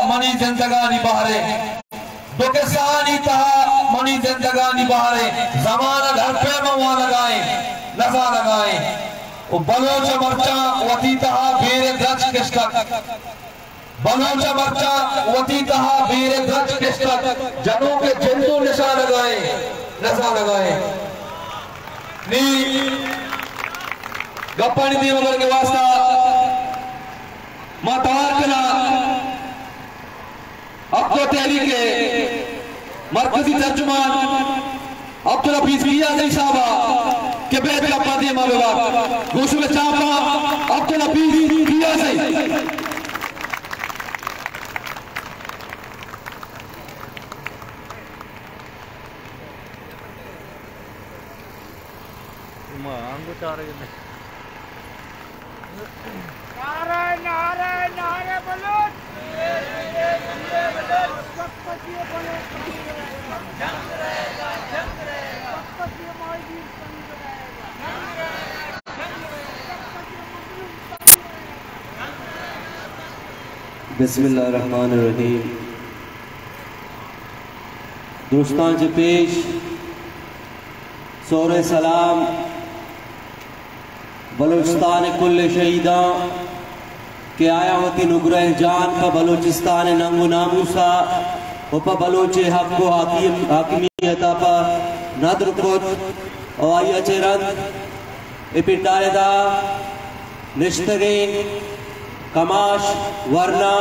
منی زندگانی بہرے، دو قصہانی تہا منی زندگانی بہرے، زمانگ ہر پیم وانگائیں، نزانگائیں۔ و بلوچ مرچاں وتی تہا بیر درچ کشتگ۔ بلوچ مرچاں وتی تہا بیر درچ کشتگ، جنوک جند و نشانگائیں، نزانگائیں۔ نی گپانی دیم برگ واسطہ ما توار کناں حق و تحریک مرکزی ترجمان عبدالحفیظ کیازئی صاحب ء کہ بیت گپاں دیما ببات۔ گوشگ چاپاں عبدالحفیظ کیازئی۔ ما آنگو چارگ نہ۔ نعرہ، نعرہ، نعرہ بلوچ۔ بسم اللہ الرحمن الرحیم۔ درستاں چہ پیش سور سلام بلوچستان ء کل شہیداں کہ آیاں وتی نگرہ جان پہ بلوچستان ء ننگ و ناموس ء و پہ بلوچ ء حق و حاکم-، حاکمیت ء پہ ندر کت و آئی ء چہ رند اے پنڈال ء تہا نشتگیں کماش، ورنا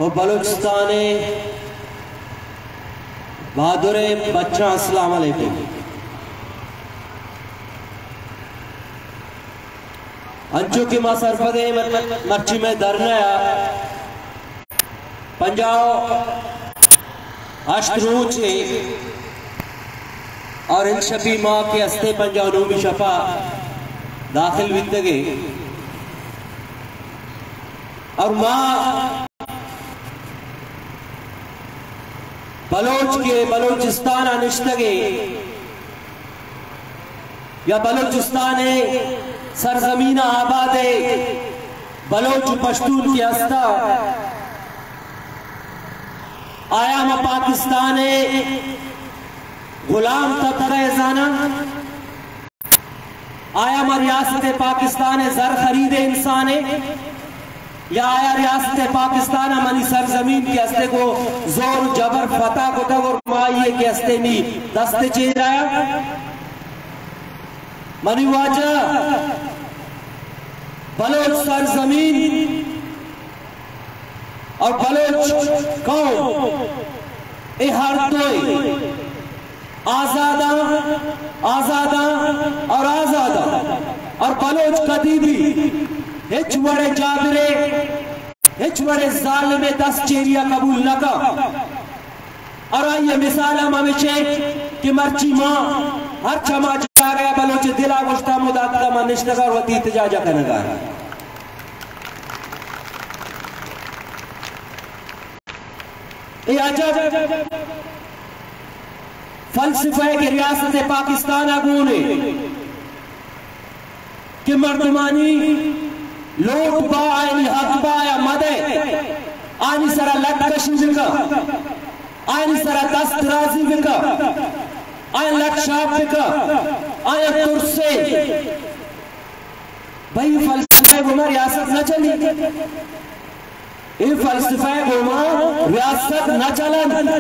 و بلوچستان ء بہادریں بچاں، السلام علیکم۔ انچو کہ ما سرپدیں مر-، مرچی مئے دھرنا ء پنجاہ و ہشت روچ ء اور انشپی ما کہ ہستے پنجاہ و نومی شپا داخل بیتگیں اور ما بلوچ کہ بلوچستان ء نشتگیں یا بلوچستان ء سرزمین ء آباد ء بلوچ و پشتون کہ ہستاں، آیا ما پاکستان ء غلام طبقہ ء زاناں؟ آیا ما ریاست پاکستان ء زر خرید انسان ء؟ یا آیا ریاست پاکستان ء منی سرزمین کہ ہستے گوں زور و جبر فتح کتگ اور ما آئی ء کہ ہستے نی دست چیر آیا؟ منی واجہ، بلوچ سرزمین اور بلوچ قوم، اے ہر دوئے آزاداں، آزاداں اور آزاداں، اور بلوچ کدی بھی ہچ وڑے جابرے، ہچ وڑے ظالمے دست چیریا قبول نہ کا۔ اور آئی مثال ہم ہمیشہ کہ مرچی ما ہر چما جاگہ بلوچ دلا گشتا مدات کا ما نشتگا اور وتی احتجاجہ کنگا۔ اے عجب فلسفہ ہے کہ ریاست پاکستان ء گون ہے کہ مردمانی لوٹ با، آیانی حق با یا مدے، آنی سرا لٹ کشی بکا، آنی سرا دست درازی بکا، آیان لٹ شاپ بکا، آیان ترسے۔ بھئی فلسفہ گوما ریاست نہ چلی۔ اے فلسفہ ء گوما ریاست نہ چلنت۔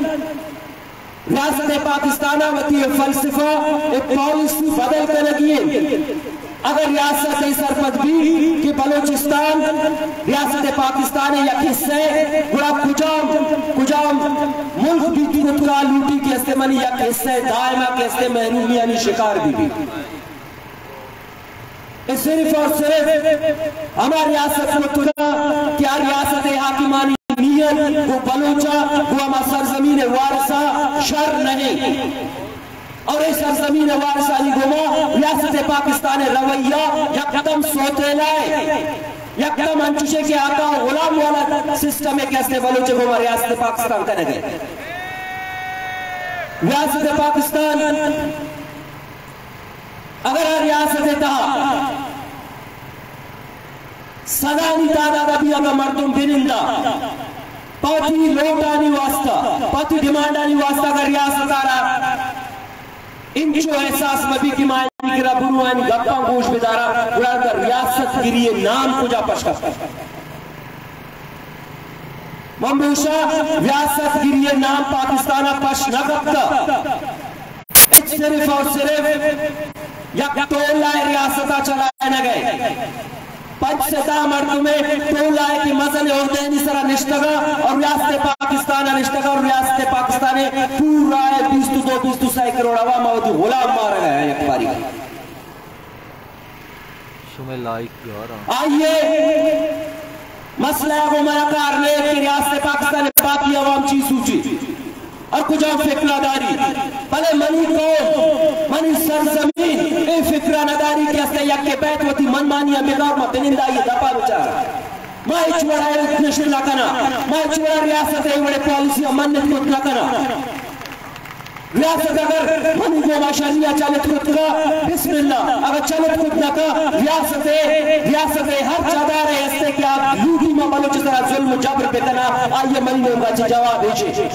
ریاست پاکستان ء وتی اے فلسفہ، اے پالیسی بدل کنگی انت۔ اگر ریاست اے سرپد بی کہ بلوچستان ریاست پاکستان ء یک حصہ ء، گڑا کجام، کجام ملک بیت کت کا لوٹی کہ استیں منی یک حصہ ء دائما کہ استیں محرومیانی شکار بی بی۔ اے صرف اور صرف ہما ریاست کت کن کہ آ ریاست حاکمانی نیت گوں بلوچا، گوں ہما سرزمین وارثا شر نہیں۔ اور اے سرزمین وارثانی گوما ریاست پاکستان رویہ یکدم سوتیلا ہے، یکدم انچوشے کہ آقا غلام والا سسٹم ہے کہ استیں بلوچ گوما ریاست پاکستان کنگے۔ ریاست پاکستان اگر آ ریاست ء تہا سدانی تعداد ءَ بی اگاں مردم بننداں پہ وتی لوٹانی واسطہ، پہ وتی ڈیمانڈانی واسطہ، اگر ریاست ءَ را انچو احساس مہ بی کہ ما آیانی کرا برو، آیانی گپاں گوش بداراں، گڑا اگاں ریاست گری ءِ نام کجا پش کپتگ؟ من بوشاں، ریاست گری ءِ نام پاکستان ءَ پش نہ کپتگ۔ اچ صرف اور صرف یک ٹولہ ءِ ریاست ءَ چلائینگ ءَ۔ پنچ سے دہ مردم ءِ ٹولہ ءِ کہ مزن عہدیانی سرا نشتگ ءَ اور ریاست پاکستان ءَ نشتگ ءَ اور ریاست پاکستان ءِ پورا ءِ بیست ءُ دو بیست ءُ سئے کروڑ عوام ءَ وتی غلام مارگ ءَ یک باری۔ شمئے لائک گار آں۔ آئی ءِ مسئلہ ءَ گوں منا کار نہ کہ ریاست پاکستان ءِ باقی عوام چی سوچی اور کجام فکر ءَ داری، بلے منی قوم، منی سرزمین اے فکر ءَ نہ داری کہ استیں یکے بیت وتی منمانی ءَ بکار، ما بنندائی ءِ دپ ءَ بچاراں۔ ما ہچ وڑا اے نشت نہ کناں، ما ہچ وڑا ریاست ءِ اے وڑیں پالیسی ءَ منت کت نہ کناں۔ ریاست اگر منی گوما شری ءَ چلت کت کا، بسم اللہ، اگر چلت کت نہ کا، ریاست ءِ، ریاست ءِ ہر چدار ءِ ہستے کہ آ لوٹی ما بلوچ ءِ سرا ظلم ءُ جبر بکنا، آئی ءِ منی لوگ ءَ چہ جواب ایشے۔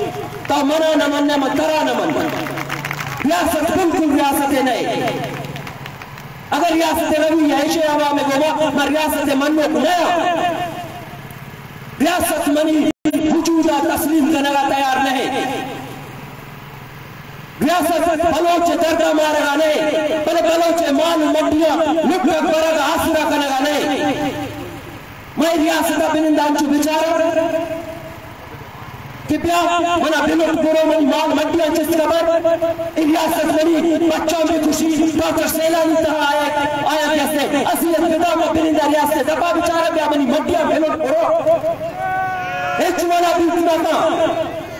تو منا نہ منہ، من ترا نہ منہ۔ ریاست بالکل ریاست نہ۔ اگر ریاست روی ایشے عوام گوما، من ریاست منوک نہ۔ ریاست منی وجود ءَ تسلیم کنگ ءَ تیار نہ۔ ریاست بلوچ ءِ درد ءَ مارگ ءَ نہ، بلے بلوچ ءِ مال ءُ مڈیاں لٹگ برگ ءَ آسرا کنگ ءَ نہ۔ مئے ریاست ءَ بنند انچو بچار کہ بیا منا بلٹ برو، منی مال مڈیاں چست کبر۔ اے ریاست منی بچاں بکشی، ڈاکٹر سیلانی تہا آیا، آیا کہ استے اذیت بدا، ما بنند ریاست ءِ دپا بچار، بیا منی مڈیاں بلٹ برو۔ ہچ وڑا بیت نہ کن۔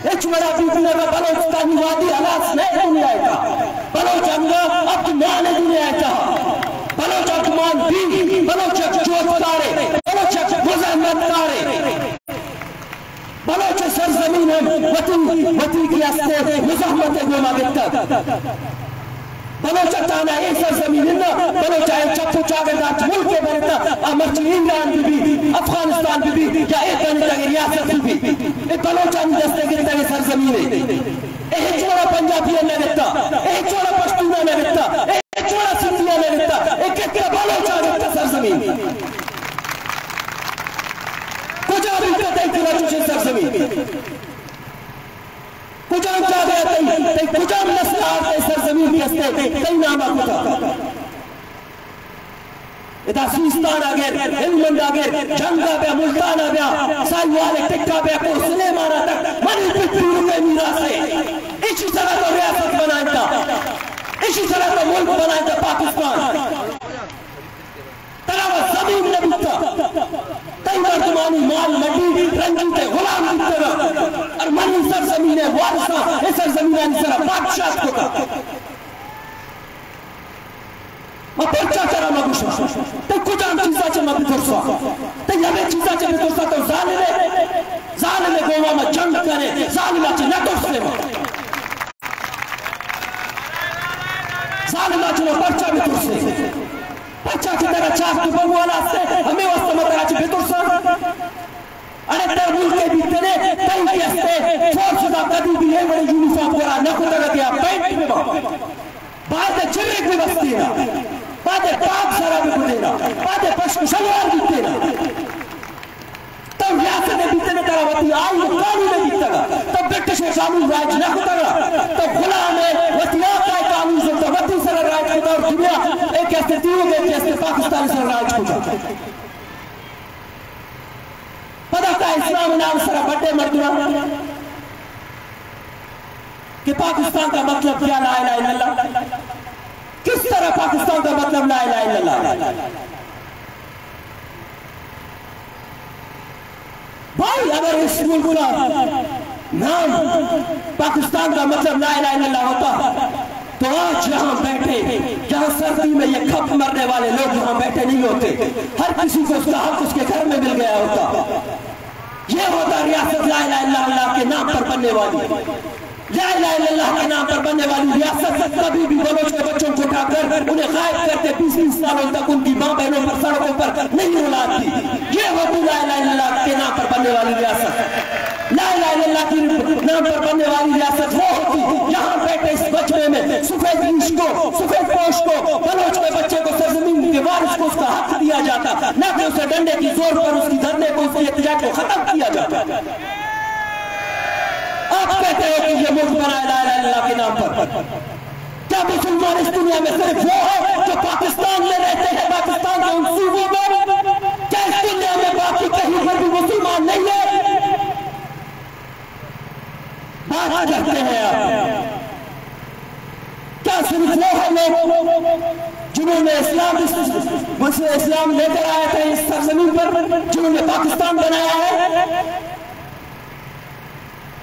ہچ وڑا بیت نہ کن، بلوچستانی وادی ہلاس نہ اے دنیا ءِ تہا۔ بلوچ انگا ابدمان اے دنیا ءِ تہا۔ بلوچ ابدمان بی، بلوچ یک جہدکارے، بلوچ یک مزاحمت کارے۔ بلوچ سرزمین ہم وتی، وتی کہ استے مزاحمت ءِ گوما گپتگ۔ بلوچ ءَ تانا اے سرزمین نہ، بلوچ ءَ اے چپ ءُ چاگرد ءَ ملک ءَ برتا، آ مرچی ایران بہ بی، افغانستان بہ بی، یا اے بنتگ ریاست بہ بی، اے بلوچانی دست ءَ گرتگ سرزمین اے۔ اے ہچ وڑا پنجابی ءَ نہ گتا، اے ہچ وڑا پشتون ءَ نہ گتا، اے ہچ وڑا سندھی ءَ نہ گتا، اے گتا بلوچ ءَ گتا سرزمین۔ کجا بیتا تئی کرا چوشیں سرزمین؟ کجام جاگہ ءَ تئی، تئی کجام نسل ءَ تئی سرزمین کہ استے تئی نام ءَ کتا؟ ادا سیستان ءَ گر، ہلمند ءَ گر، جنگ ءَ بیا، ملتان ءَ بیا، ساہیوال ءِ ٹک ءَ بیا، کوہ سلیمان ءَ تک منی پت پیرک ءِ میراث اے۔ ایشی سرا تو ریاست بنائینتا، ایشی سرا تو ملک بنائینتا پاکستان۔ ترا وَ زمین نہ بیتا۔ تئی مردمانی مال مڈی رنجیت ءِ غلام بیتگا۔ اور منی سرزمین ءِ وارثاں اے سرزمینانی سرا بادشاہت کتا۔ ما پرچا ترا ما گوشاں؟ تئی کجام چیزا چہ ما بترساں؟ تئی ہمے چیزا چہ بترساں تو ظالم ئے۔ ظالم ءِ گوما ما جنگ کنے، ظالما چہ نہ ترسے ما۔ ظالما چہ ما پرچا بترسے؟ پرچا کہ ترا چار تپنگ والا استے، ہمے واسطہ ما ترا چہ بترساں۔ اڑے ترا ملک ءِ بیتنے، تئی کہ استے، فورس دا کدی بھی اے وڑے یونیفارم گورا نہ کتگ ات یا پینٹ بہ با۔ باید چریک بہ بستینا، باید پاگ سرا بہ کتینا، باید پشک شلوار بیتینا۔ تو ریاست ءِ بیتنے، ترا وتی آئین ءُ قانون ءِ بیتگا۔ تو برٹش ءِ قانون راج نہ کتگا۔ تو غلام ئے، وتی آقا ءِ قانون زرتا، وتی سرا راج کتا اور دنیا ءِ کہ استے دیوگ ءِ کہ استے پاکستان ءِ سرا راج کتا۔ پدا کا اسلام ءِ نام سرا بڈے مردم کہ پاکستان کا مطلب کیا؟ لا الہ الا اللہ۔ کس طرح پاکستان کا مطلب لا الہ الا اللہ؟ بھائی، اگر اس ملک کا نام پاکستان کا مطلب لا الہ الا اللہ ہوتا تو آج یہاں بیٹھے، یہاں سردی میں یہ کھپ مرنے والے لوگ یہاں بیٹھے نہیں ہوتے۔ ہر کسی کو اس کا حق اس کے گھر میں مل گیا ہوتا۔ یہ ہوتا ریاست لا الہ الا اللہ کے نام پر بننے والی۔ لا الہ الا اللہ کے نام پر بننے والی ریاست کبھی بھی بلوچ کے بچوں کو اٹھا کر انہیں غائب کرتے، بیس بیس سالوں تک ان کی ماں بہنوں پر سڑکوں پر نہیں رلاتی۔ یہ ہوتی لا الہ الا اللہ کے نام پر بننے والی ریاست۔ لا الہ الا اللہ کے نام پر بننے والی ریاست وہ ہوتی جہاں بیٹھے اس مجمع میں سفید ریش کو، سفید پوش کو، بلوچ کے بچے کو، سرزمین کے وارث کو اس کا حق دیا جاتا، نہ کہ اسے ڈنڈے کی زور پر اس کی دھرنے کو، اس کی احتجاج کو ختم کیا جاتا۔ آپ کہتے ہو کہ یہ ملک بنا ہے لا الہ الا اللہ کے نام پر۔ کیا مسلمان اس دنیا میں صرف وہ ہے جو پاکستان میں رہتے ہیں، پاکستان کے ان صوبوں میں؟ کیا اس دنیا میں باقی کہیں پر بھی مسلمان نہیں ہے؟ بات کرتے ہیں آپ۔ کیا صرف وہ ہے لوگ جنہوں نے اسلام، اس، اسلام لے کر آئے تھے اس سرزمین پر، جنہوں نے پاکستان بنایا ہے؟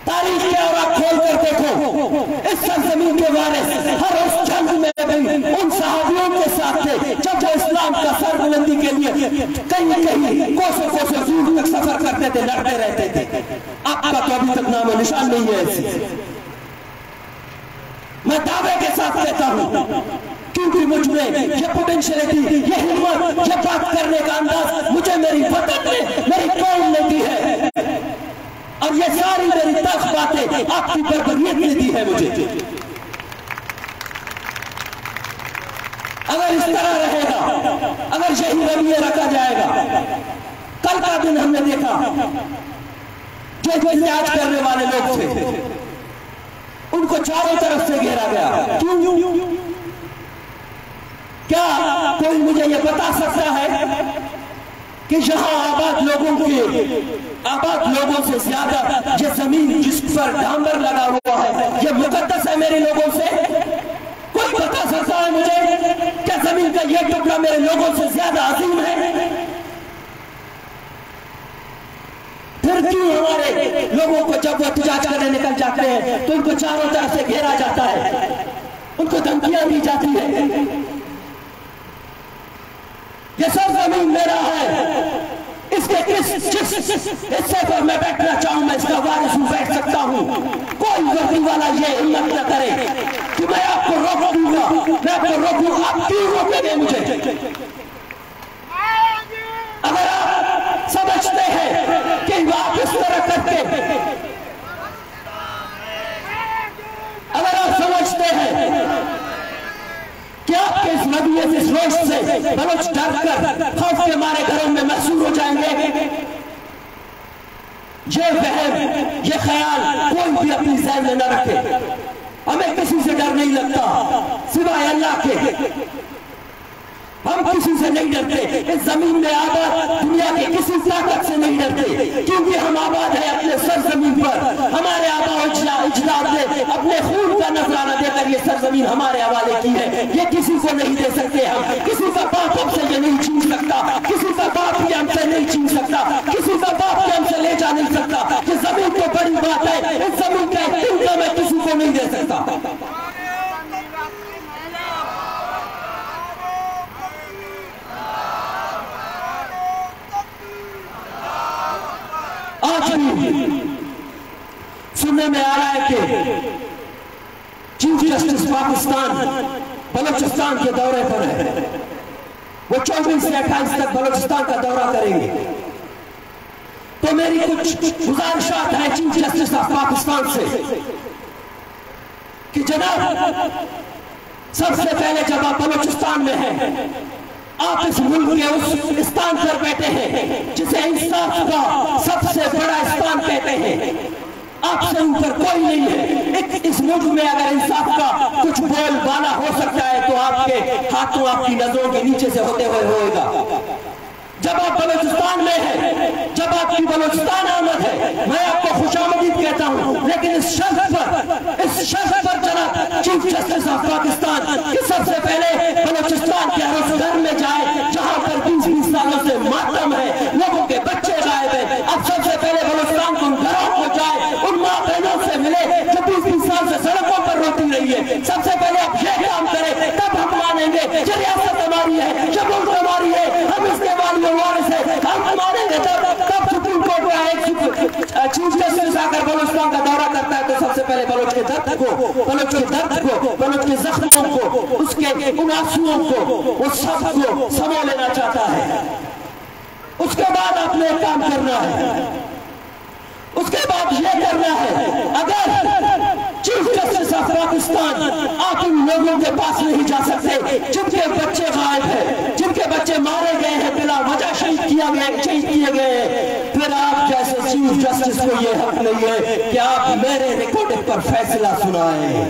تاریخ کے اوراق کھول کر دیکھو، اس سرزمین کے وارث ہر اس جنگ میں بھی ان صحابیوں کے ساتھ تھے جب وہ اسلام کا سر بلندی کے لیے کہیں کہیں کوسوں کوسوں دور تک سفر کرتے تھے، لڑتے رہتے تھے۔ آپ کا تو ابھی تک نام و نشان نہیں ہے ایسی۔ میں دعوے کے ساتھ کہتا ہوں، کیونکہ مجھ میں یہ پوٹینشلٹی، یہ ہمت، یہ بات کرنے کا انداز مجھے میری وطن نے، میری قوم نے دی ہے۔ اور یہ ساری میری تلخ باتیں آپ کی بربریت نے دی ہے مجھے۔ اگر اس طرح رہے گا، اگر یہی رویہ رکھا جائے گا، کل کا دن ہم نے دیکھا جو احتجاج کرنے والے لوگ تھے، ان کو چاروں طرف سے گھیرا گیا۔ کیوں؟ کیا کوئی مجھے یہ بتا سکتا ہے کہ یہاں آباد لوگوں کے، آباد لوگوں سے زیادہ یہ زمین جس پر ڈھانبر لگا ہوا ہے، یہ مقدس ہے میرے لوگوں سے؟ کوئی بتا سکتا ہے مجھے کیا زمین کا یہ ٹکڑا میرے لوگوں سے زیادہ عظیم ہے؟ پھر کیوں ہمارے لوگوں کو جب وہ احتجاج کرنے نکل جاتے ہیں تو ان کو چاروں طرف سے گھیرا جاتا ہے، ان کو دھمکیاں دی جاتی ہیں؟ یہ سرزمین میرا ہے، اس کے کس، جس حصے پر میں بیٹھنا چاہوں میں اس کا وارث ہوں، بیٹھ سکتا ہوں۔ کوئی وردی والا یہ ہمت نہ کرے کہ میں آپ کو روک دوں گا، میں آپ کو روکوں۔ آپ کیوں روکیں گے مجھے؟ اگر آپ سمجھتے ہیں کہ آپ اس طرح کر کے، اگر آپ سمجھتے ہیں کہ آپ کے اس رویے سے، اس روش سے بلوچ ڈر کر خوف کے مارے گھروں میں محصور ہو جائیں گے، یہ وہم، یہ خیال کوئی بھی اپنی ذہن میں نہ رکھے۔ ہمیں کسی سے ڈر نہیں لگتا سوائے اللہ کے۔ ہم کسی سے نہیں ڈرتے۔ اس زمین میں آباد دنیا کے کسی طاقت سے نہیں ڈرتے، کیونکہ ہم آباد ہیں اپنے سرزمین پر۔ ہمارے آبا و اجلا-، اجداد نے اپنے خون کا نذرانہ دے کر یہ سرزمین ہمارے حوالے کی ہے۔ یہ کسی کو نہیں دے سکتے ہم۔ کسی کا باپ ہم سے یہ نہیں چھین سکتا، کسی کا باپ یہ ہم سے نہیں چھین سکتا، کسی کا باپ یہ ہم سے لے جا نہیں سکتا۔ یہ زمین تو بڑی بات ہے، اس زمین کا ایک تنکا میں کسی کو نہیں دے سکتا۔ آج بھی سننے میں آ رہا ہے کہ چیف جسٹس پاکستان بلوچستان کے دورے پر ہے، وہ چوبیس سے اٹھائیس تک بلوچستان کا دورہ کریں گے۔ تو میری کچھ گزارشات ہیں چیف جسٹس آف پاکستان سے کہ جناب، سب سے پہلے جب آپ بلوچستان میں ہیں، آپ اس ملک کے اس استان پر بیٹھے ہیں جسے انصاف کا سب سے بڑا استان کہتے ہیں۔ آپ سے اوپر کوئی نہیں ہے۔ ایک اس ملک میں اگر انصاف کا کچھ بول بالا ہو سکتا ہے تو آپ کے ہاتھوں، آپ کی نظروں کے نیچے سے ہوتے ہوئے ہوئے گا۔ جب آپ بلوچستان میں ہیں، جب آپ کی بلوچستان آمد ہے، میں آپ کو خوش آمدید کہتا ہوں، لیکن اس شرط پر، اس شرط پر جناب چیف جسٹس آف پاکستان کہ سب سے پہلے بلوچستان کے ہر اس گھر میں جائے جہاں پر بیس بیس سالوں سے ماتم ہے، لوگوں کے بچے غائب ہیں۔ اب سب سے پہلے بلوچستان کے ان گھروں کو جائے، ان ماں بہنوں سے ملے جو بیس بیس سال سے سڑکوں پر روتی رہی ہے۔ سب سے پہلے آپ یہ کام کریں، تب ہم مانیں گے کہ ریاست ہماری ہے، یہ ملک ہماری ہے، ہم اس کے والی و وارث ہیں۔ ہم مانیں گے تب، تب سپریم کورٹ کا ایک سپ-، چیف جسٹس آ کر بلوچستان کا دورہ کرتا ہے تو سب سے پہلے بلوچ کے درد کو، بلوچ کے درد کو، بلوچ کے زخموں کو، اس کے ان آنسوؤں کو، وہ سب کو سمو لینا چاہتا ہے۔ اس کے بعد آپ نے ایک کام کرنا ہے، اس کے بعد یہ کرنا ہے، اگر چیف جسٹس آف پاکستان، آپ ان لوگوں کے پاس نہیں جا سکتے جن کے بچے غائب ہیں، جن کے بچے مارے گئے ہیں، بلا وجہ شہید کیا گئے، شہید کیے گئے ہیں، پھر آپ جیسے چیف جسٹس کو یہ حق نہیں ہے کہ آپ میرے ریکارڈ پر فیصلہ سنائیں۔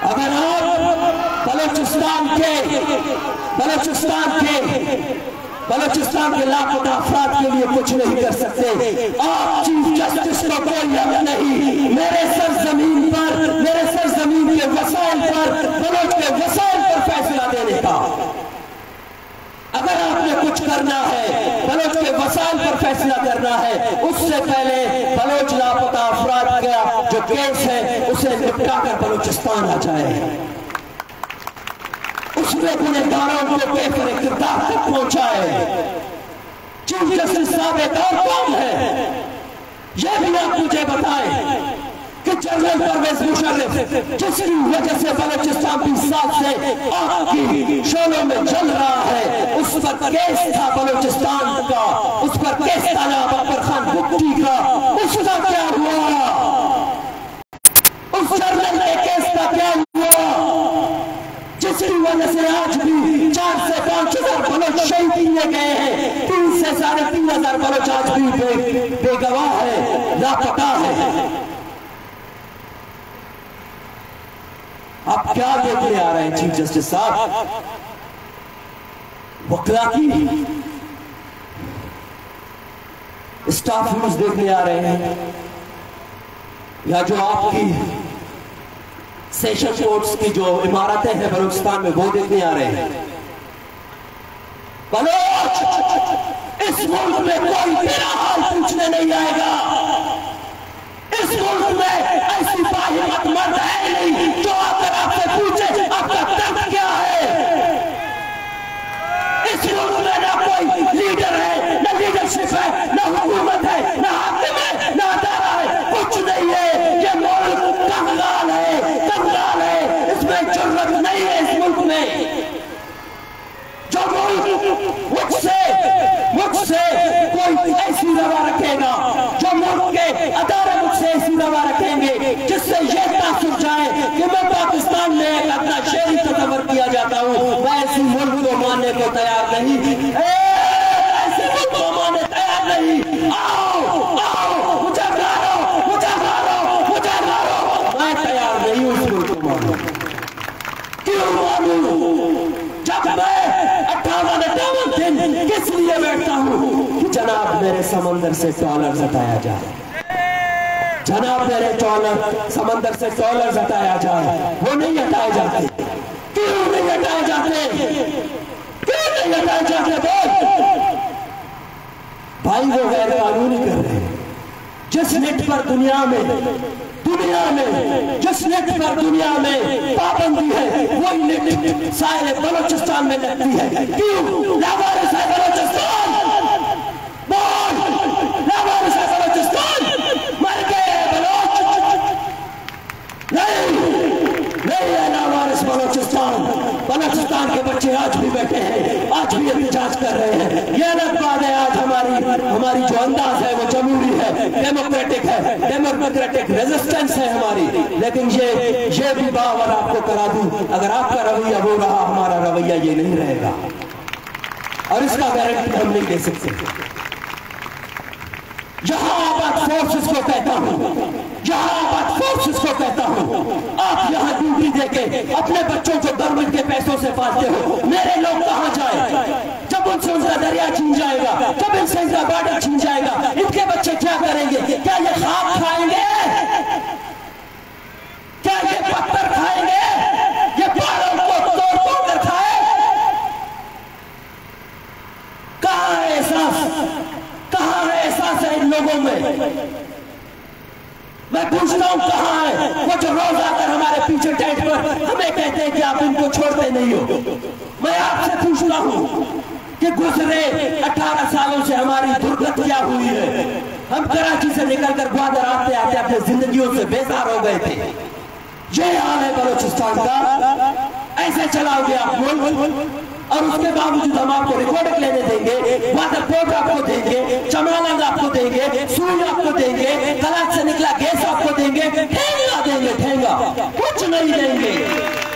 اگر آپ بلوچستان کے، بلوچستان کے، بلوچستان کے لاپتہ افراد کے لیے کچھ نہیں کر سکتے، آپ چیف جسٹس کو کوئی حق نہیں میرے سرزمین پر، میرے سرزمین کے وسائل پر، بلوچ کے وسائل پر فیصلہ دینے کا۔ اگر آپ نے کچھ کرنا ہے، بلوچ کے وسائل پر فیصلہ کرنا ہے، اس سے پہلے بلوچ لاپتہ افراد کا جو کیس ہے، اسے نپٹا کر بلوچستان آ جائے، اس میں گنہگاروں کو کیفر کردار تک پہنچائے۔ چیف جسٹس صاحب ایک اور کون ہے؟ یہ بھی آپ مجھے بتائیں کہ جنرل پرویز مشرف، جس کی وجہ سے بلوچستان بیس سال سے آگ کی شعلوں میں جل رہا ہے، اس پر کیس تھا بلوچستان کا، اس پر کیس تھا نواب اکبر خان بگٹی کا، اس کا کیا ہوا؟ اس جنرل کے کیس کا کیا ہوا؟ جس کی وجہ سے آج بھی چار سے پانچ ہزار بلوچ شہید کیے گئے ہیں، تین سے ساڑھے تین ہزار بلوچ آج بھی بے، بے گواہ ہے، لاپتہ ہے۔ آپ کیا دیکھنے آ رہے ہیں چیف جسٹس صاحب؟ وکلا کی اسٹاف رومز دیکھنے آ رہے ہیں، یا جو آپ کی سیشن کورٹس کی جو عمارتیں ہیں بلوچستان میں، وہ دیکھنے آ رہے ہیں؟ بلوچ، اس ملک میں کوئی تیرا حال پوچھنے نہیں آئے گا۔ اس ملک میں ایسی باہمت مرد ہے نہیں جو آ کر آپ سے پوچھے، آپ کا درد کیا ہے؟ اس ملک میں نہ کوئی لیڈر ہے، نہ لیڈرشپ ہے، نہ حکومت ہے، نہ حاکم ہے، نہ ادارہ ہے، کچھ نہیں ہے۔ یہ ملک کنگال ہے، کنگال ہے، اس میں جرأت نہیں ہے اس ملک میں۔ جو ملک مجھ سے، مجھ سے کوئی ایسی روا رکھے گا، جو ملک کے ادارے مجھ سے ایسی روا رکھیں گے، جس سے یہ تاثر جائے کہ میں پاکستان میں ایک ادنیٰ شہری تصور کیا جاتا ہوں، میں ایسی ملک کو ماننے کو تیار نہیں۔ اے، ایسی ملک کو ماننے تیار نہیں۔ آؤ، آؤ، مجھے مارو، مجھے مارو، مجھے مارو، میں تیار نہیں ہوں اس ملک کو ماننے۔ کیوں مانوں؟ جب میں اٹھاون اٹھاون دن کس لیے بیٹھتا ہوں کہ جناب میرے سمندر سے ٹرالرز ہٹایا جائے، جناب میرے ٹرالر، سمندر سے ٹرالرز ہٹایا جائے، وہ نہیں ہٹائے جاتے۔ کیوں نہیں ہٹائے جاتے؟ کیوں نہیں ہٹائے جاتے؟ بول۔ بھائی، وہ غیر قانونی کر رہے ہیں۔ جس نٹ پر دنیا میں، دنیا میں، جس نٹ پر دنیا میں پابندی ہے، وہی نٹ ساحل بلوچستان میں لگتی ہے۔ کیوں؟ لاوارث ہے بلوچستان۔ بول، لاوارث ہے بلوچستان۔ مر گئے بلوچ۔ نہیں، نہیں ہے لاوارث بلوچستان۔ بلوچستان کے بچے آج بھی بیٹھے ہیں، آج بھی احتجاج کر رہے ہیں۔ یہ الگ بات ہے، آج ہماری، ہماری جو انداز ہے وہ جمہوری ہے، ڈیموکریٹک ہے، ڈیموکریٹک ریزسٹنس ہے ہماری، لیکن یہ، یہ بھی باور آپ کو کرا دوں، اگر آپ کا رویہ وہ رہا، ہمارا رویہ یہ نہیں رہے گا، اور اس کا گارنٹی ہم نہیں دے سکتے۔ یہاں آباد فورسز کو کہتا ہوں، یہاں آباد فورسز کو کہتا ہوں، آپ یہاں ڈیوٹی دے کے اپنے بچوں کو گورنمنٹ کے پیسوں سے پالتے ہو، میرے لوگ کہاں جائیں؟ جب ان سے ان کا دریا چھین جائے گا، جب ان سے ان کا بارڈر چھین جائے گا، ان کے بچے کیا کریں گے؟ کیا یہ خاک کھائیں گے؟ کیا یہ پتھر کھائیں گے؟ یہ پہاڑوں کو توڑ توڑ کر کھائیں؟ کہاں ہے احساس؟ کہاں ہے احساس ہے ان لوگوں میں؟ میں پوچھتا ہوں، کہاں ہے وہ جو روز آ کر ہمارے پیچھے ٹینٹ پر ہمیں کہتے ہیں کہ آپ ان کو چھوڑتے نہیں ہو؟ میں آپ سے پوچھتا ہوں کہ گزرے اٹھارہ سالوں سے ہماری درگت کیا ہوئی ہے؟ ہم کراچی سے نکل کر گوادر آتے آتے اپنے زندگیوں سے بیزار ہو گئے تھے۔ یہ حال ہے بلوچستان کا۔ ایسے چلاؤ گے آپ ملک؟ اور اس کے باوجود ہم آپ کو ریکارڈک لینے دیں گے، واٹر پورٹ آپ کو دیں گے، چمالنگ آپ کو دیں گے، سوئی آپ کو دیں گے، کلاچ سے نکلا گیس آپ کو دیں گے، ٹھینگا دیں گے، ٹھینگا، کچھ نہیں دیں گے۔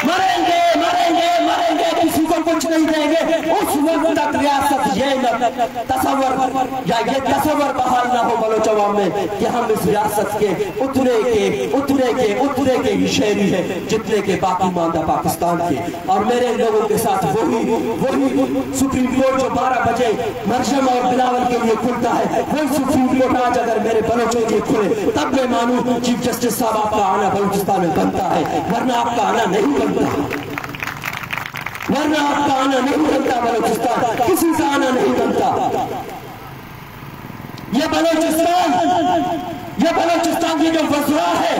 مریں گے، مریں گے، مریں گے، کسی کو کچھ نہیں دیں گے۔ اس وقت تک ریاست یہ نہ تصور یا یہ تصور بحال نہ ہو بلوچ عوام میں کہ ہم اس ریاست کے اتنے کے، اتنے کے، اتنے کے ہی شہری ہیں جتنے کے باقی ماندہ پاکستان کے۔ اور میرے ان لوگوں کے ساتھ وہی، وہی سپریم کورٹ جو بارہ بجے مرجم اور بلاول کے لیے کھلتا ہے، وہی سپریم کورٹ آج اگر میرے بلوچوں کے لیے کھلے، تب میں مانوں چیف جسٹس صاحب، آپ کا آنا بلوچستان میں بنتا ہے، ورنہ آپ کا آنا نہیں بنتا، ورنہ آپ کا آنا نہیں بنتا بلوچستان، کسی کا آنا نہیں بنتا۔ یہ بلوچستان، یہ بلوچستان، یہ جو وزراء ہے،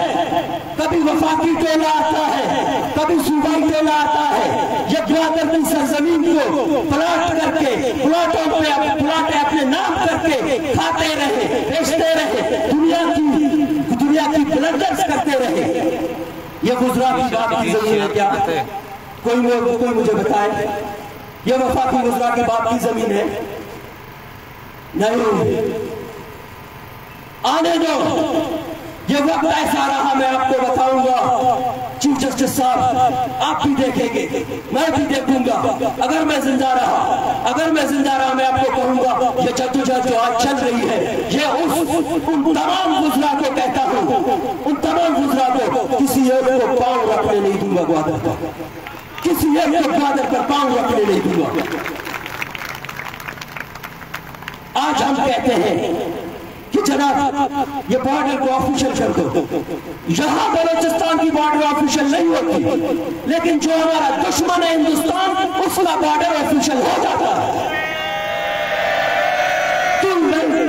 کبھی وفاقی ٹولہ آتا ہے، کبھی صوبائی ٹولہ آتا ہے، یہ گوادر کی سرزمین کو پلاٹ کر کے، پلاٹوں پہ اپ-، پلاٹ اپنے نام کر کے کھاتے رہے، بیچتے رہے، دنیا کی، دنیا کی بلنڈرز کرتے رہے۔ یہ وزراء کی باپ کی زمین ہے کیا؟ کوئی مو-، کوئی مجھے بتائے، یہ وفاقی وزراء کی باپ کی زمین ہے؟ نہیں۔ آنے دو، یہ وقت ایسا رہا، میں آپ کو بتاؤں گا۔ چیف جسٹس صاحب، آپ بھی دیکھیں گے، میں بھی دیکھوں گا۔ اگر میں زندہ رہا، اگر میں زندہ رہا، میں آپ کو کہوں گا، یہ جدوجہد جو آج چل رہی ہے، یہ اس، ان تمام وزراء کو کہتا ہوں، ان تمام وزراء کو، کسی ایک کو پاؤں رکھنے نہیں دوں گا گوادر پر، کسی ایک کو گوادر پر پاؤں رکھنے نہیں دوں گا۔ آج ہم کہتے ہیں کہ جناب، یہ بارڈر کو آفیشل کر دو۔ یہاں بلوچستان کی بارڈر آفیشل نہیں ہوتی، لیکن جو ہمارا دشمن ہے ہندوستان، اس کا بارڈر آفیشل ہو جاتا ہے۔ کیوں نہیں؟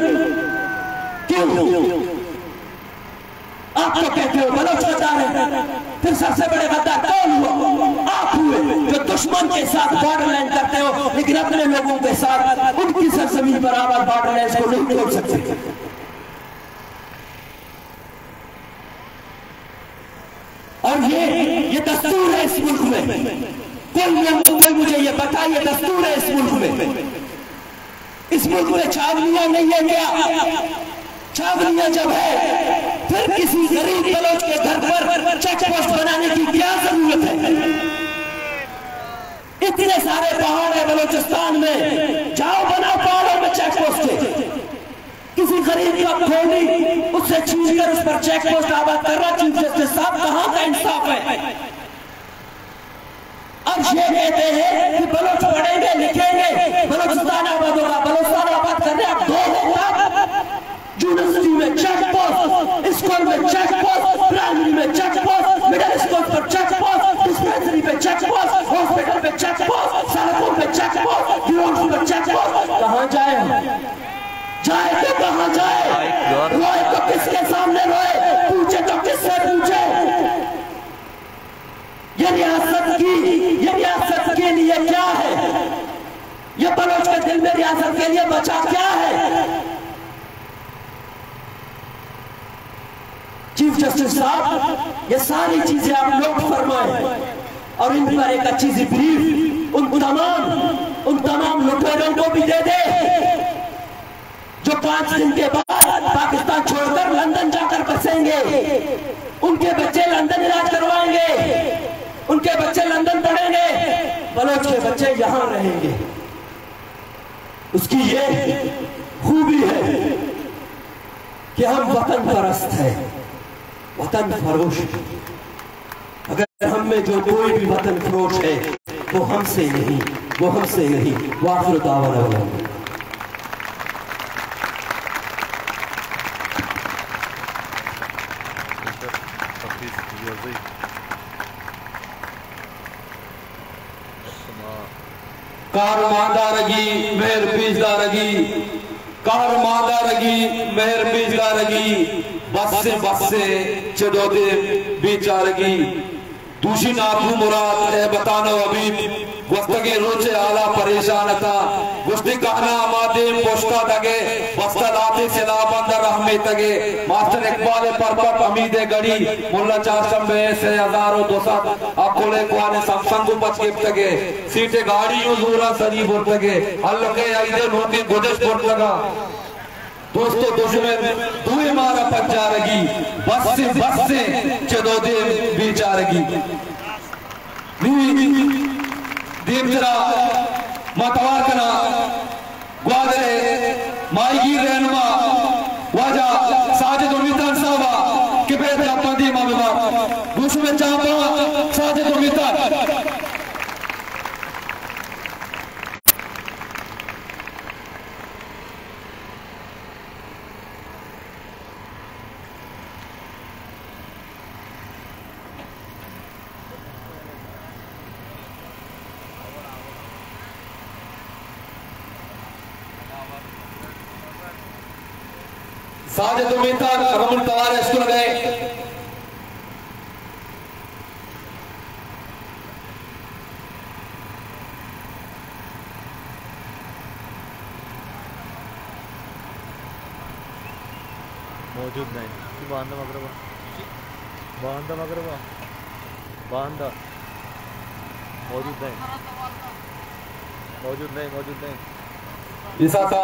کیوں؟ آپ تو کہتے ہو بلوچ غدار ہیں، پھر سب سے بڑے غدار کون ہوا؟ آپ ہوئے، جو دشمن کے ساتھ بارڈر لائن کرتے ہو، لیکن اپنے لوگوں کے ساتھ ان کی سرزمین پر آباد بارڈر لائنز کو نہیں توڑ سکتے۔ اور یہ، یہ دستور ہے اس ملک میں۔ کوئی ملک، کوئی مجھے یہ بتائے، یہ دستور ہے اس ملک میں۔ اس ملک میں چھاونیاں نہیں ہے کیا؟ چھاونیاں جب ہے، پھر کسی غریب بلوچ کے گھر پر چیک پوسٹ بنانے کی کیا ضرورت ہے؟ اتنے سارے پہاڑ ہیں بلوچستان میں، جاؤ بناؤ پہاڑوں میں چیک پوسٹ۔ کسی غریب کا کھولی، اس سے چھین کر اس پر چیک پوسٹ آباد کر رہا، چیف جسٹس صاحب، کہاں کا انصاف ہے؟ اور یہ کہتے ہیں کہ بلوچ پڑھیں گے، لکھیں گے، بلوچستان آباد ہوگا۔ بلوچستان آباد کرنے آپ دو ہو کب؟ یونیورسٹی میں چیک پوسٹ، اسکول میں چیک پوسٹ، پرائمری میں چیک پوسٹ، مڈل اسکول پر چیک پوسٹ، ڈسپنسری پہ چیک پوسٹ، ہاسپٹل پہ چیک پوسٹ، سڑکوں پہ چیک پوسٹ، گراؤنڈز پر چیک پوسٹ۔ کہاں جائے ہم؟ جائے تو کہاں جائے؟ روئے تو کس کے سامنے روئے؟ پوچھے تو کس سے پوچھے؟ یہ ریاست کی، یہ ریاست کے لیے کیا ہے؟ یہ بلوچ کے دل میں ریاست کے لیے بچا کیا ہے؟ چیف جسٹس صاحب، یہ ساری چیزیں آپ نوٹ فرمائیں اور ان پر ایک اچھی سی بریف ان تمام، ان تمام لٹیروں کو بھی دے دیں۔ جو پانچ دن کے بعد پاکستان چھوڑ کر لندن جا کر بسیں گے، ان کے بچے لندن علاج کروائیں گے، ان کے بچے لندن پڑھیں گے، بلوچ کے بچے یہاں رہیں گے۔ اس کی یہ خوبی ہے کہ ہم وطن پرست ہیں، وطن فروش ہیں۔ اگر ہم میں جو کوئی بھی وطن فروش ہے، وہ ہم سے نہیں، وہ ہم سے نہیں۔ وآخر دعوانا الحمدللہ۔ قہر ماندارگی، مہر پیشدارگی، قہر ماندارگی، مہر پیشدارگی، بس بس چہ دودے بیچارگی۔ دوشی ناکو مراد، اے بتانو حبیب، گوستگیں روچ ء حالا پریشان اتاں۔ گوشتی کہنا ہما دیم پشتا دگے، بستہ داتے سلاہ بند ء رحم بیتگ ئے، ماسٹر اقبال ءِ پرپٹ، حمید ءِ گڑی، ملا چارشمبے ءِ سے ہزار و دو سد، اکل ءِ کوہنیں سمسنگ ءُ پچ گپتگ ئے، سیٹ ءِ گاڑی اوں زوراں سری برتگ ئے، ہلک ءِ عید ءِ نوکیں گدشت برتگ اَنت۔ دوست ءُ دژمن دوئیں مارا پجارگی، بس ایں، بس ایں چد ءُ دیم بیچارگی۔ نی دیمترا ما توار کناں گوادر ءِ ماہیگیر رہنما واجہ ساجد امیتان صاحب ءَ کہ بیت گپاں دیما ببر۔ گوں شمئے چاپاں ساجد امیتان۔ ساجد امیتان، اگاں من توار اشکنگ ءَ۔ موجود نہ اِنت۔ باندا مغرب ءَ۔ باندا مغرب ءَ۔ باندا۔ موجود نہ اِنت۔ موجود نہ اِنت، موجود نہ اِنت۔ ایسا تھا۔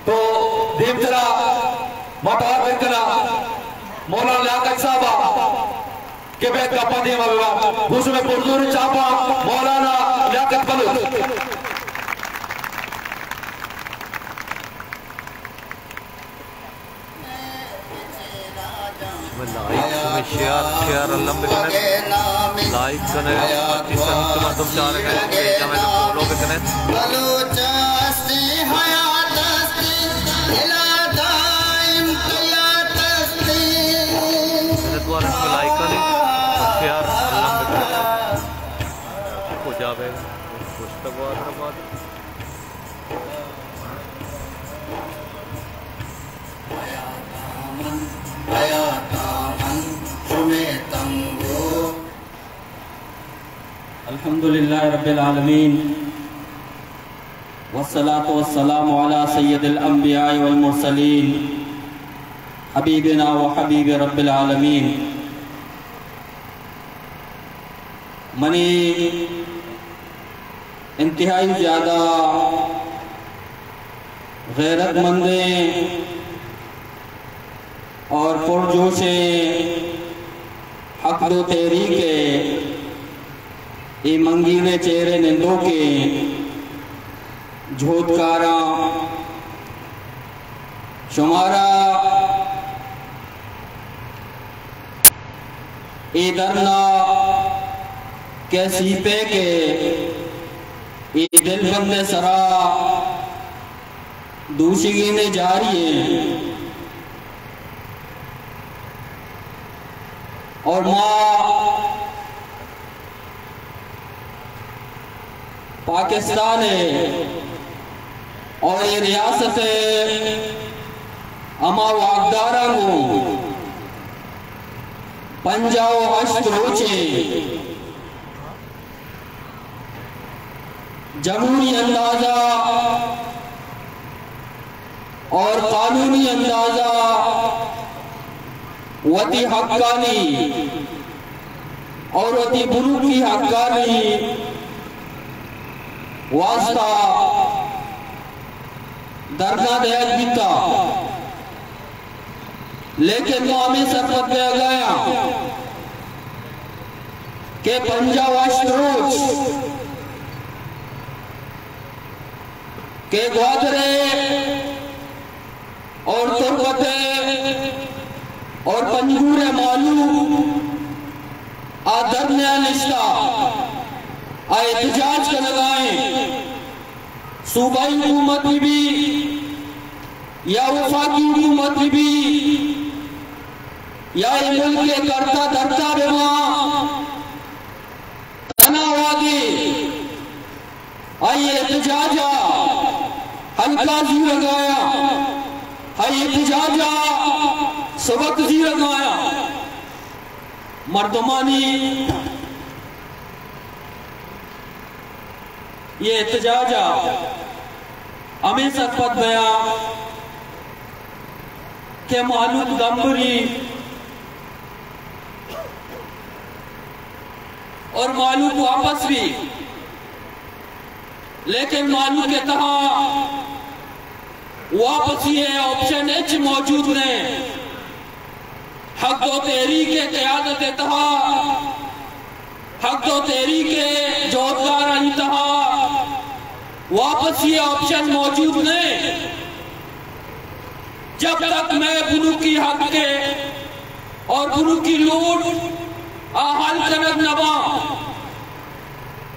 تو دیمترا ما توار بکناں مولانا لیاقت صاحب ءَ کہ بیت گپاں دیما ببر۔ گوں شمئے پرزوریں چاپاں مولانا لیاقت بلوچ۔ شمئے لائک، شمئے شیئر، شیئر الم بکن ات، لائک کن ات، مرچی سنگت مردم چارگ ءَ اَنت، پیج ءَ ہمے فالو بکن ات۔ بلوچ ہستی حیات ہستی، دلا دائم حیات ہستی۔ منت وار شمئے لائک کن ات، شیئر الم بکن ات۔ کجا بے گوشت گوادر آباد۔ الحمد لله رب العالمين، والصلاة والسلام على سيد الأنبياء والمرسلين، حبيبنا وحبيب رب العالمين۔ منی انتہائی زیادہ غیرت مندیں اور پرجوشیں حق دو تحریک ءِ اے منگیریں چہرے نندوکیں جہدکاراں، شمارا اے دھرنا کہ سی پیک ءِ اے دلبند ءِ سرا دوشیگین ءَ جاری اِنت اور ما پاکستان ءِ اور اے ریاست ءِ ہما واکداراں گوں پنجاہ و ہشت روچے جمہوری اندازہ اور قانونی اندازہ وتی حقانی اور وتی بنکی حقانی واسطہ دھرنا دئیگ بیتا، لیکن ما ہمے سرپد بیگ ءَ آں کہ پنجاہ و ہشت روچ کہ گوادر ءِ اور تربت ءِ اور پنجگور ءِ مہلوک آ دھرنے ءَ نشتہ، آ احتجاج کنگ ءَ اِنت۔ صوبائی حکومت بہ بی یا وفاقی حکومت بہ بی یا اے ملک ءِ کرتا دھرتا بہ باں، تنا وہدے آئی احتجاج ءَ ہلکا زیرگ ءَ آیاں، آئی احتجاج ءَ سبک زیرگ ءَ آیاں۔ مردمانی اے احتجاج ءَ ہمے سرپد بیاں کہ مہلوک دمبری اور مہلوک واپس بی، لیکن مہلوک ءِ تہا واپسی ءِ آپشن ہچ موجود نہ۔ حق دو تحریک ءِ قیادت ءِ تہا، حق دو تحریک ءِ جہدکارانی تہا واپسی ءِ آپشن موجود نہ۔ جب تک مئے بنکی حق ءِ اور بنکی لوٹ آ حل کنگ نہ باں،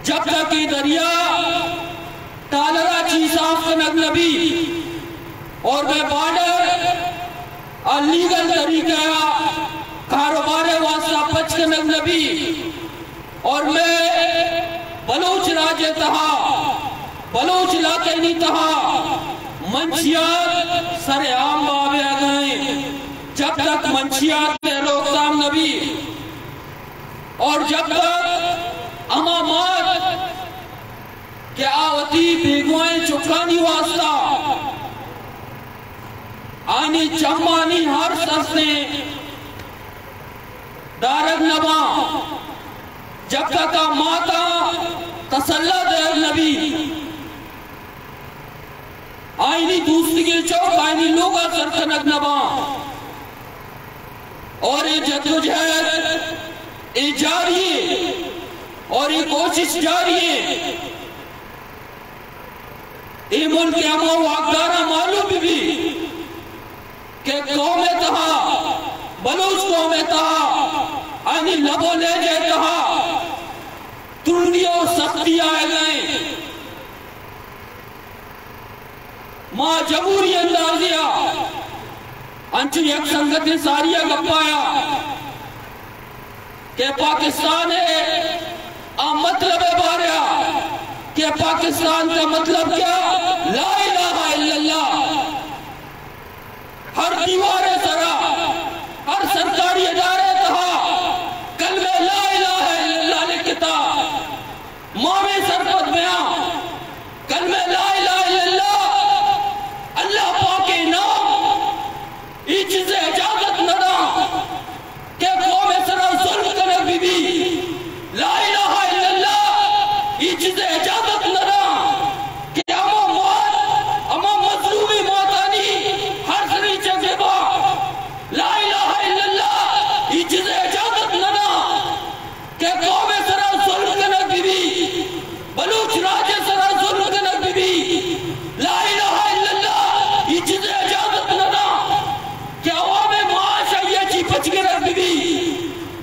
جب تک اے دریا ٹالر ءَ چی صاف کنگ نہ بی اور مئے بارڈر ءَ لیگل طریقہ ءَ کاروبار ءِ واسطہ پچ کنگ نہ بی اور مئے بلوچ راج ءِ تہا، بلوچ علاقہانی تہا منشیات سر عام بابے آگائیں، جب تک منشیات ءِ روک تھام نہ بی اور جب تک ہما مات کہ آ وتی بیگواہیں چکانی واسطہ آنی چمانی ہر سستیں دارگ نہ باں، جب تک آ ماتاں تسلا دئیگ نہ بی، آئینی دوستگیں چوک آئینی لوگا سر کنگ نہ باں۔ اور اے جدوجہد اے جاری ایں اور اے کوشش جاری ایں۔ اے ملک ءِ ہما واکداراں معلوم بہ بی کہ قوم ءِ تہا، بلوچ قوم ءِ تہا، آنی لب و لہجہ ءِ تہا ترندی و سختی آئیگ ءَ ایں۔ ما جمہوری اندازے ءَ انچو یک سنگتے ساری ءَ گپ آیا کہ پاکستان ءِ آ مطلب ءِ بارے ءَ کہ پاکستان کا مطلب کیا؟ لا الہ الا اللہ۔ ہر دیوار ءِ سرا، ہر سرکاری ادارے ءِ تہا کلمہ لا الہ الا اللہ لکھتا۔ ما ہمے سرپد بیاں، کلمہ لا الہ الا اللہ، اللہ پاک ءِ نام، اے چیز ءِ اجازت نہ داں کہ قوم ءِ سرا ظلم کنگ بہ بی۔ لا الہ الا اللہ، اے چیز ءِ اجازت نہ داں کہ ہما مات، ہما مظلومیں ماتانی ہر سری چہ زیبا۔ لا الہ الا اللہ، اے چیز ءِ اجازت نہ داں کہ قوم ءِ سرا ظلم کنگ بہ بی، بلوچ راج ءِ سرا ظلم کنگ بہ بی۔ لا الہ الا اللہ، اے چیز ءِ اجازت نہ داں کہ عوام ءِ معاش آئی ءَ چی پچ گرگ بہ بی،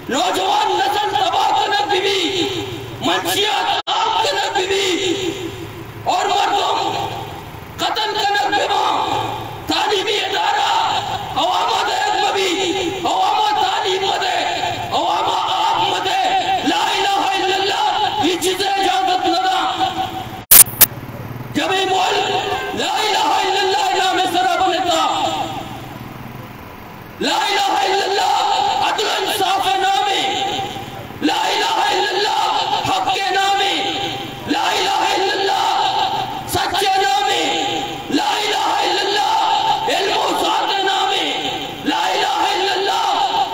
نوجوان نسل تباہ کنگ بہ بی، منشیات عام کنگ بہ بی اور مردم قتل کنگ بہ باں، تعلیمی ادارہ عوام ءَ دئیگ مہ بی، عوام ءَ تعلیم مہ دے، عوام ءَ آپ مہ دے۔ لا الہ الا اللہ، اے چیز ءِ اجازت نہ داں۔ جب اے ملک لا الہ الا اللہ ءِ نام ءِ سرا بنتا، لا الہ الا اللہ عدل و انصاف ءِ نام ءَ، لا الہ الا اللہ حق ءِ نام ءَ، لا الہ الا اللہ سچ ءِ نام ءَ، لا الہ الا اللہ علم و سعادت ءِ نام ءَ، لا الہ الا اللہ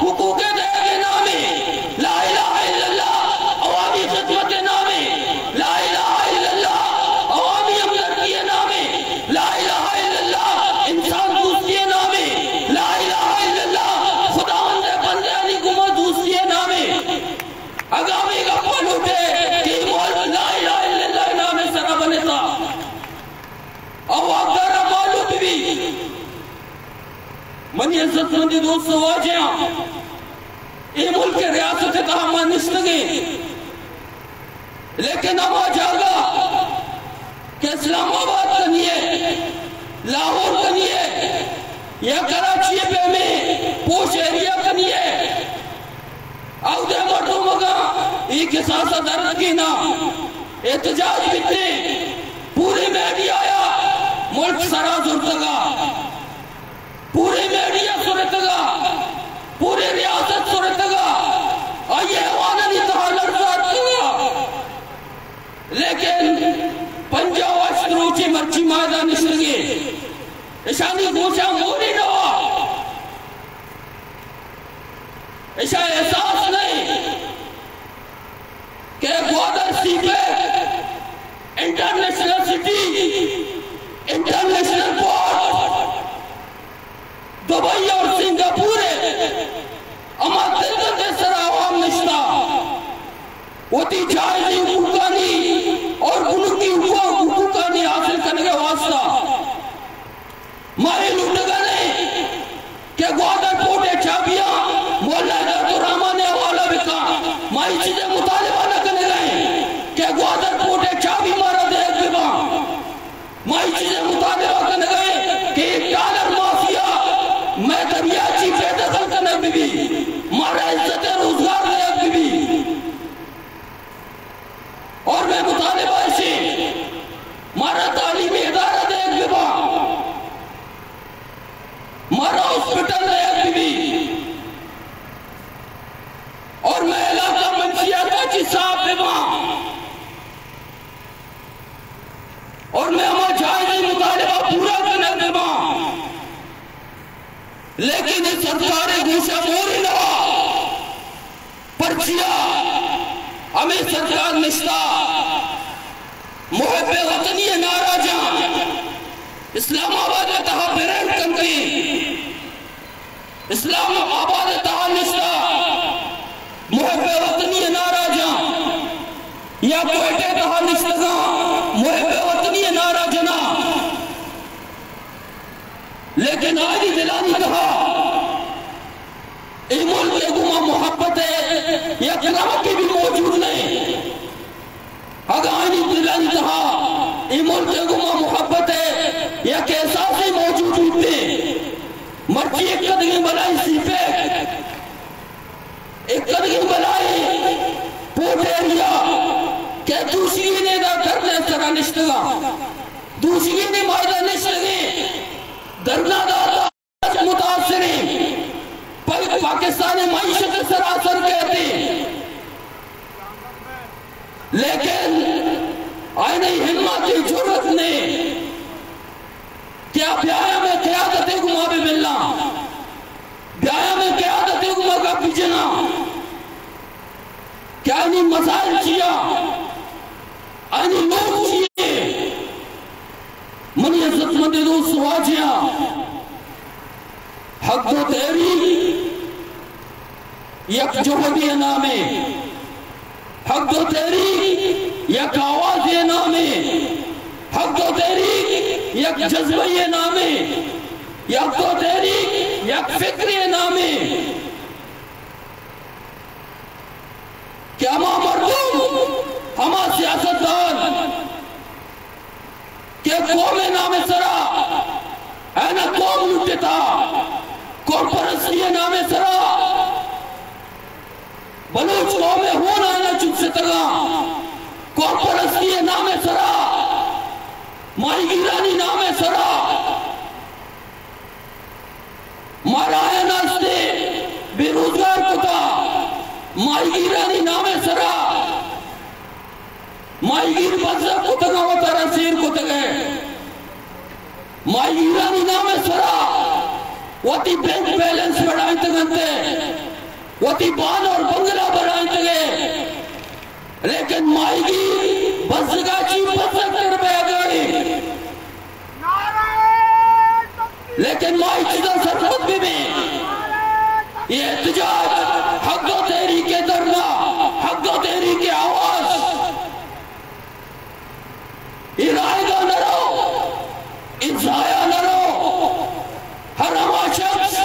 حقوق ءِ دئیگ ءِ نام ءَ، لا الہ الا اللہ عوامی خدمت ءِ نام ءَ، لا الہ الا اللہ عوامی ہمدردی ءِ نام ءَ، لا الہ الا اللہ انسان دوستی ءِ نام ءَ، لا الہ الا اللہ خداوند ءِ بندیانی گوما دوستی ءِ نام ءَ۔ اگاں ہمے گپ ءَ لوٹے کہ اے ملک لا الہ الا اللہ ءِ نام ءِ سرا بنتا، او واکدار ءَ معلوم بہ بی۔ منی عزت مندیں دوست و واجہاں، اے ملک ءِ ریاست ءِ تہا ما نشتگیں، لیکن ہما جاگہ کہ اسلام آباد کنی ءَ، لاہور کنی ءَ یا کراچی ءِ پیمیں پوش ایریا کنی ءَ، اودے مردم اگاں اے کساس ءَ در اتکیں نا، احتجاج بیتیں، پورے میڈیا ءَ ملک سرا زرتگا، پورے میڈیا سرتگا، پورے ریاست سرتگا، آئی ءِ ایوانانی تہا لرزا اتکگا۔ لیکن وتی جائزیں حقوقانی اور بنکی حقوق، حقوقانی حاصل کنگ ءِ واسطہ ما اے لوٹگ ءَ نہ ایں کہ گوادر پورٹ ءِ چابیاں مولا ہدایت الرحمان ءِ حوالہ بکاں۔ ما اے چیز ءِ مطالبہ نہ کنگ ءَ ایں کہ گوادر پورٹ ءِ چابی مارا دئیگ بہ باں۔ ما اے چیز ءِ مطالبہ کنگ ءَ ایں کہ اے ٹرالر مافیا مئے دریاچی بے دخل کنگ بہ بی، مارا عزت ءِ روزگار دئیگ بہ بی۔ اور مئے مطالبہ ایش ایں، مارا تعلیمی ادارہ دئیگ بہ باں، مارا ہاسپٹل دئیگ بہ بی، اور مئے علاقہ منشیات ءَ چہ صاف بہ باں، اور مئے ہما جائزیں مطالبہ پورا کنگ بہ باں۔ لیکن اے سرکار ءِ گوش ءَ مورے نہ وا۔ پرچیا ہمے سرکار نشتہ محب وطنی ءِ نعرہ جاں، اسلام آباد ءِ تہا برینڈ کنتی، اسلام آباد ءِ تہا نشتہ محب وطنی ءِ نعرہ جاں، یا کوئٹہ ءِ تہا نشتگاں محب وطنی ءِ نعرہ جناں۔ لیکن آئی دلانی تہا اے ملک ءِ گوما محبت ءِ یک رمکے بھی موجود نہ ایں۔ اگاں آئی دلانی تہا اے ملک ءِ گوما محبت ءِ یک احساسے موجود بیتیں، مرچی یک کدگیں بلاہیں سی پیک، یک کدگیں بلاہیں پورٹ ایریا کہ دوشیگیں ادا دھرنا ءِ سرا نشتگاں، دوشیگیں ما ادا نشتگیں، دھرنا داتا متاثر ایں، پا-، پاکستان ءِ معیشت ءِ سرا اثر کیت۔ لیکن آئی ءِ ہمت ءُ جرات نہ ایں کہ آ بیایا مئے قیادت ءِ گوما بہ ملاں، بیایا مئے قیادت ءِ گوما گپ بجناں کہ آئی ءِ مسائل چیا، آئی ءِ لوٹ چیے۔ منی عزت مند دوست واجہاں، حق دو تحریک یک جہدے ءِ نامے، حق دو تحریک یک آوازے ءِ نامے، حق دو تحریک یک جذبے ءِ نامے، حق دو تحریک یک فکرے ءِ نامے کہ ہما مردم، ہما سیاستدان کہ قوم ءِ نام ءِ سرا آیاں قوم لٹتا، قوم پرستی ءِ نام ءِ سرا بلوچ قوم ءِ ہون آیاں چکستگاں، قوم پرستی ءِ نام ءِ سرا، ماہیگیرانی نام ءِ سرا، مارا آیاں است بے روزگار کتا، ماہیگیرانی نام ءِ سرا، ماہیگیر بزگ کتگ ءُ وتارا سیر کتگ ءُ ماہیگیرانی نام ءِ سرا وتی بینک بیلنس بڑائینتگ انت، وتی بان اور بنگلہ بڑائینتگ ءُ، لیکن ماہیگیر بزگا چی بزگ تر بیگاڑی۔ لیکن ما اے چیزاں سرپد بہ بیں۔ اے احتجاج، حق دو تحریک ءِ دھرنا، حق دو تحریک ءِ آواز، اے رائیگا نہ رو، اے ضائع نہ رو۔ ہر ہما شخص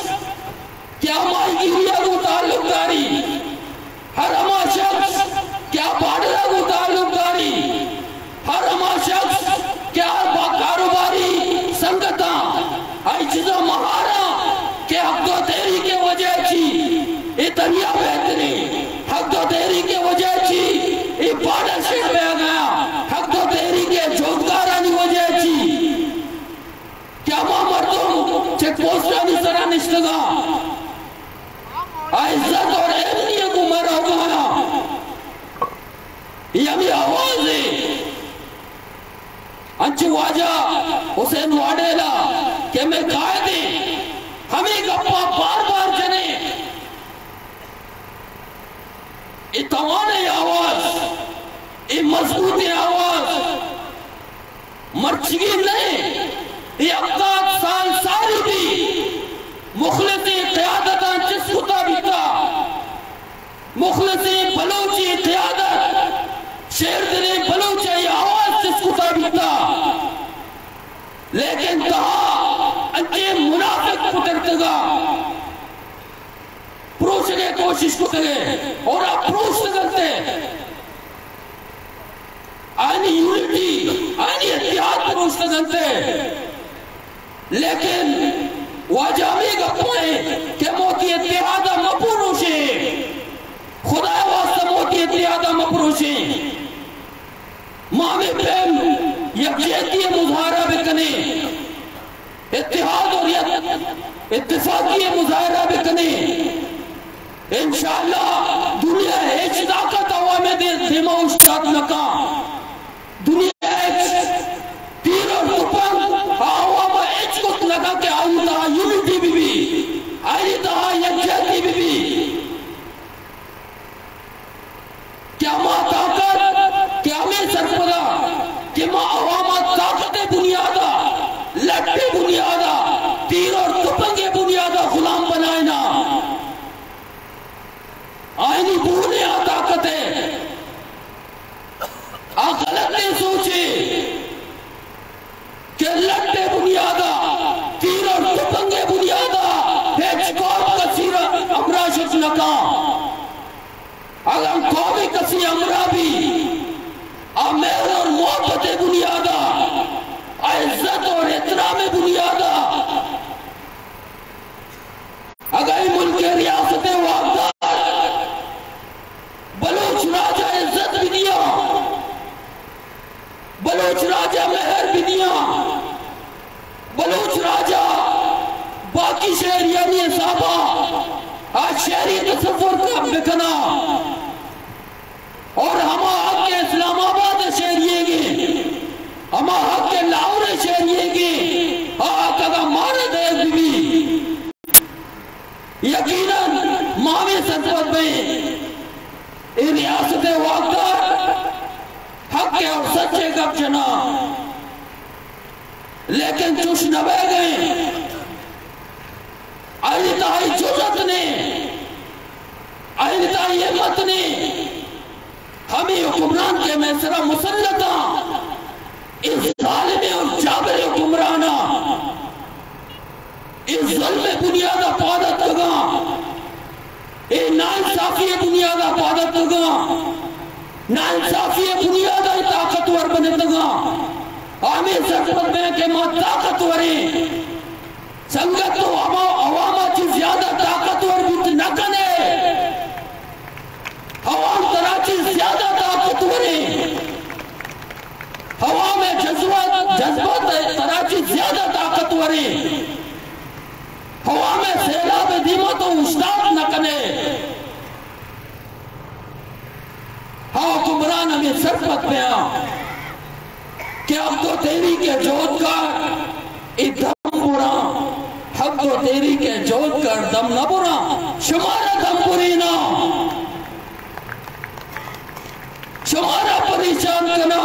کہ آ ماہیگیری ءَ گوں تعلق داری، ہر ہما شخص کہ آ بارڈر ءَ گوں تعلق داری، ہر ہما شخص کہ آ با کاروباری سنگتاں، آئی چیزاں مہاراں کہ حق دو تحریک ءِ وجہ چی اے دریا بہتریں، حق دو تحریک ءِ وجہ چی اے بارڈر شیڈ بہ گیا، حق دو تحریک ءِ جہدکارانی وجہ چی کہ ہما مردم چیک پوسٹانی سرا نشتگاں، آ عزت اور ایمنی ءَ گوں مہ روگاں۔ اے ہمے آواز ایں، انچو واجہ حسین واڈیلا کہ مئے قائد ایں، ہمے گپاں بار بار جنیں۔ اے توانیں آواز، اے مضبوطیں آواز، مرچیگیں نہ ایں، اے ہفتاد سال ساری بی، مخلصیں قیادتاں چست کتا بیتا، مخلصیں بلوچی قیادت شیر دلیں بلوچ ءِ آواز چست کتا بیتا، لیکن تہا انچیں منافق پترتگا، پروشگ ءِ کوشش کتگ ءَ اور آ پروشتگ انت ءَ۔ آنی یونٹی، آنی اتحاد پروشتگ انت ءَ۔ لیکن واجہ ہمے گپ ءَ کہ ما وتی اتحاد ءَ مہ پروشیں، خدا ءِ واسطہ ما وتی اتحاد ءَ مہ پروشیں۔ ما ہمے پیم یکجہتی ءِ مظاہرہ بکنیں، اتحاد اور یک اتفاقی ءِ مظاہرہ بکنیں۔ انشاءاللہ دنیا ءِ ہچ طاقت عوام ءِ دے-، دیما اوشتات نہ کن۔ دنیا ءِ ہچ تیر اور تپنگ عوام ءَ ہچ کت نہ کن کہ آئی تہا یونٹی بہ بی، آئی تہا یکجہتی بہ بی۔ کہ ہما طاقت، کہ ہمے سرپدا کہ ما عوام ءَ طاقت ءِ بنیاد ءَ، لٹ ءِ بنیاد ءَ، تیر اور تپنگ ءِ بنیاد ءَ غلام بنائینا، آئینی بونے آ طاقت ءِ، آ غلطیں سوچے کہ لٹ ءِ بنیاد ءَ، تیر اور تپنگ ءِ بنیاد ءَ ہچ قوم کسی را ہمراہ شت نہ کن۔ اگاں قومے کسی ہمراہ بی، آ مہر اور محبت ءِ بنیاد ءَ، آ عزت اور احترام ءِ بنیاد ءَ۔ اگاں اے ملک ءِ ریاست ءِ واکدار بلوچ راج ءَ عزت بدیاں، بلوچ راج ءَ مہر بدیاں، بلوچ راج ءَ باقی شہریانی حساب ءَ آ شہری تصور ءَ بکناں اور ہما حق کہ اسلام آباد ءِ شہری ئیگ ایں، ہما حق کہ لاہور ءِ شہری ئیگ ایں، آ حق اگاں مارا دئیگ بہ بی، یقیناً ما ہمے سرپد بئیں۔ اے ریاست ءِ واکدار حق ءِ اور سچ ءِ گپ جناں، لیکن چوش نہ بئیگ ایں۔ آئی تہا اے جرأت نے، آئی تہا اے ہمت نے۔ ہمے حکمران کہ مئے سرا مسلط آں، اے ظالمیں اور جابریں حکمراناں، اے ظلم ءِ بنیاد ءَ پاد اتکگاں، اے ناانصافی ءِ بنیاد ءَ پاد اتکگاں، ناانصافی ءِ بنیاد ءَ اے طاقتور بنتگاں۔ ہمے سرپد بئیں کہ ما طاقتوریں۔ سنگت، تو ہما عوام ءَ چہ زیادہ طاقتور بیت نہ کن ئے۔ عوام ترا چہ زیادہ طاقتور ایں۔ عوام ءِ جذبہ، جذبہ ترا چہ زیادہ طاقتور ایں۔ عوام ءِ سیلاب ءِ دیما تو اوشتات نہ کن ئے۔ ہا حکمران، ہمے سرپد بیاں کہ حق دو تحریک ءِ جہدکار اے دم براں، حق دو تحریک ءِ جہدکار دم نہ براں، شمارا دم برینا، شمارا پریشان کنا،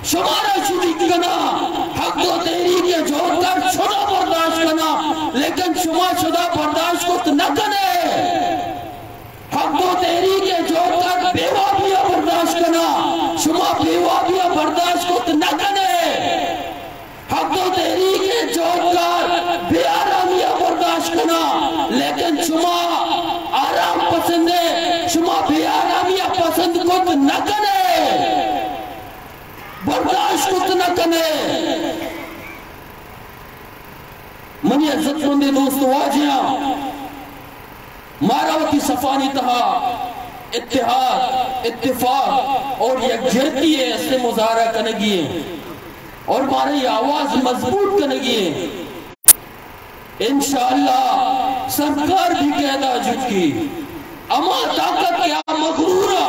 شمارا شدید کنا۔ حق دو تحریک ءِ جہدکار شدا برداشت کنا، لیکن شما شدا برداشت کت نہ کنے۔ حق دو تحریک ءِ جہدکار بے وابی ءَ برداشت کنا، شما بے وابی ءَ برداشت کت نہ کنے۔ حق دو تحریک ءِ جہدکار بے آرامی ءَ برداشت کنا، لیکن شما آرام پسند ئے، شما بے آرامی ءَ پسند کت نہ کنے، برداشت کت نہ کنے۔ منی عزت مندیں دوست واجہاں، مارا وتی صفانی تہا اتحاد، اتفاق اور یکجہتی ءِ است مظاہرہ کنگی ایں اور مارا اے آواز مضبوط کنگی ایں۔ انشاءاللہ سرکار بھی قیدا جتکی۔ ہما طاقت کہ آ مغرور آ،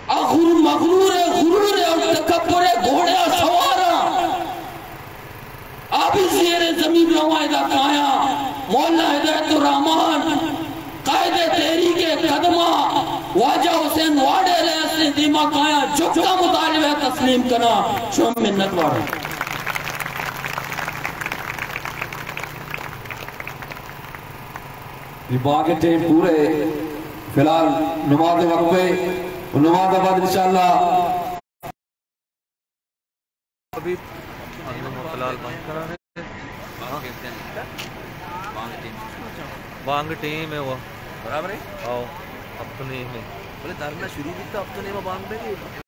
آ غرور، مغرور ءِ، غرور ءِ اور تکبر ءِ گھوڑے ءَ سوار آں۔ آ بھی زیر زمین رواں، ادا کایاں۔ مولانا ہدایت الرحمن، قائد تحریک قدم آ، واجہ حسین واڈیرے ءِ دیما کایاں، جھکاں، مطالبہ تسلیم کناں۔ شما منت وار۔ اے باغ ءِ ٹیم پورے، فی الحال نماز وقفے۔ نماز بعد انشاءاللہ۔ ابھی مطلع بند کرا رہے۔ بانگ ٹیم ہے وہ۔ برابر ہے؟ آؤ، ہفت نیم ہے۔ بولے دھرنا شروع بھی تھا ہفت نیم بانگ میں کہ